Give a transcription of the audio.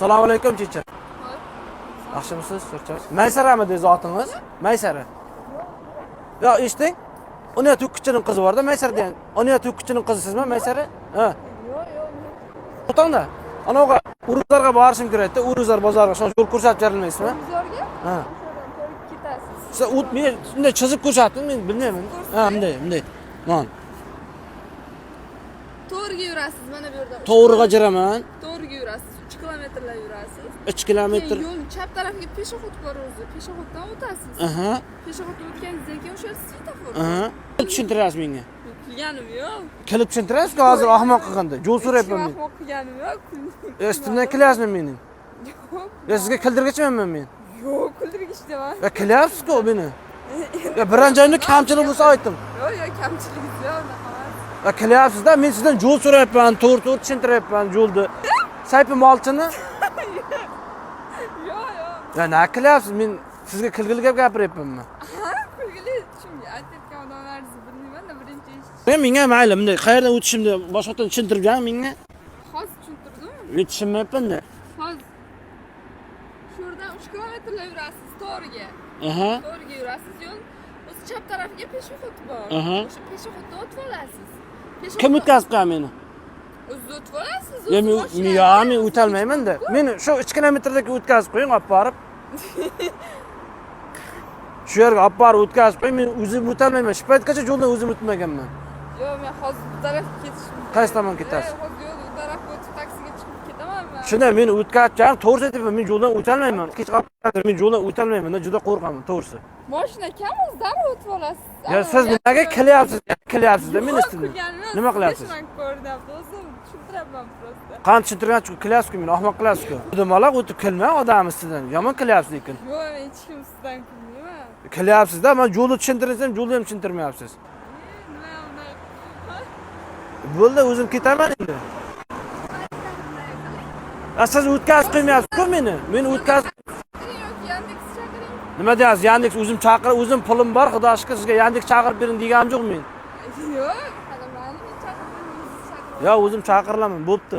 Assalomu alaykum, checha. Yaxshimisiz? Maysarami zotingiz? Maysara. Yo, eshiting. Uni to'kkichining qizi bor-da, Maysara degan. Uni to'kkichining qizi sizmi, Maysara? Ha. Yo'q, yo'q. To'xtangda. Anavi Uruzlarga borishim kerak-da, Uruzlar bozoriga. Shuni yo'l ko'rsatib berilmaysizmi? Bozorga? Ha. O'shadan to'g'ri ketasiz. Siz men bunday chizib ko'rsating, men bilmayman. Ha, bunday, bunday. Non. To'g'riga yurasiz mana bu yerdan. To'g'riga jiraman. To'g'riga yurasiz, 3 kilometrlar yurasiz. 3 kilometr. Keyin yo'l chap tarafiga пешеход bor o'zi. Пешеход dan o'tasiz. Aha. Пешеход dan o'tganingizdan keyin o'sha yerda svetofor. Aha. Tushuntirasiz menga. Kulganim yo'q. Kelib tushuntirasiz-ku hozir ahmoq qilganda. Yo'l so'rayapman men. Ahmoq qilganim yo'q. Ustimdan kulyapsizmi mening? Yo'q. Yo, sizga kuldirgichmanmi men? Yo'q, kuldirgich deman. Ya kulyapsiz-ku meni. Ya biron joyimda kamchilik bo'lsa ayting. Yo'q, yo'q, kamchiligingiz yo'q, unaqa emas. Ya kulyapsiz-da, men sizdan yo'l so'rayapman, to'g'ri to'g'ri tushuntiryapman yo'lni. Sayfi molchini. Yo'q, yo'q. Ya na kulyapsiz? Men sizga kulgili gap gapiryapmanmi? Ha, kulgili chunki aytayotgan odamlaringizni bilmayman-da, birinchi eshitish. Men menga mayli, bunday qayerdan o'tishimni boshqatdan tushuntirib bering menga. Hozir tushuntirdim. Men tushunmayapman-da. Hozir shu yerdan 3 kilometrlar yurasiz to'g'riga. Aha. To'g'riga yurasiz, yo'l o'zi chap tarafiga пешеход bor. Aha. O'sha пешеход dan o'tib olasiz. Kim o'tkazib qo'yadi meni? O'zingiz o'tib olasiz. Ya O'zi men mashina. yo, men o'tolmayman-da. Meni shu 3 kilometrdagi o'tkazib qo'ying, olib borib. Shu yerga olib borib o'tkazib qo'ying, men o'zim o'tolmayman. Shu paytgacha yo'ldan o'zim o'tmaganman. Yo'q, men hozir bu tarafga ketishim. Qaysi tomon ketasiz? Hozir yo'l u tarafga o'tib taksiga chiqib ketaman men. Shunda meni o'tkazib, to'g'risi aytyapman, men yo'ldan o'tolmayman. Kech qolib, men yo'ldan o'tolmayman, juda qo'rqaman, to'g'risi. Mashina kam o'zi darrov o'tib olasiz. Ya siz nimaga kulyapsiz? Kulyapsiz-da meni ustimdan. Nima qilyapsiz? Man ko'rinyapti, o'zim tushuntiryapman просто. Qani tushuntirgan kulyapsiz-ku meni, ahmoq qilyapsiz-ku. Dumaloq o'tib kulma odam ustidan. Yomon kulyapsiz lekin. Yo'q, men hech kim ustidan kulmayman. Kulyapsiz-da, men yo'lni tushuntirsam, yo'lni ham tushuntirmayapsiz. Nima unday? Bo'ldi, o'zim ketaman endi. A siz o'tkazib qo'ymayapsiz-ku meni. Meni o'tkazib Yoki Yandex chaqiring. Nima deyapsiz? Yandex o'zim chaqirib, o'zim pulim bor, xudo shukr, sizga Yandex chaqirib bering deganim yo'q men. Yo'q, hali mayli, men chaqirdim, o'zingiz chaqiring. Yo, o'zim chaqirilaman, bo'pti.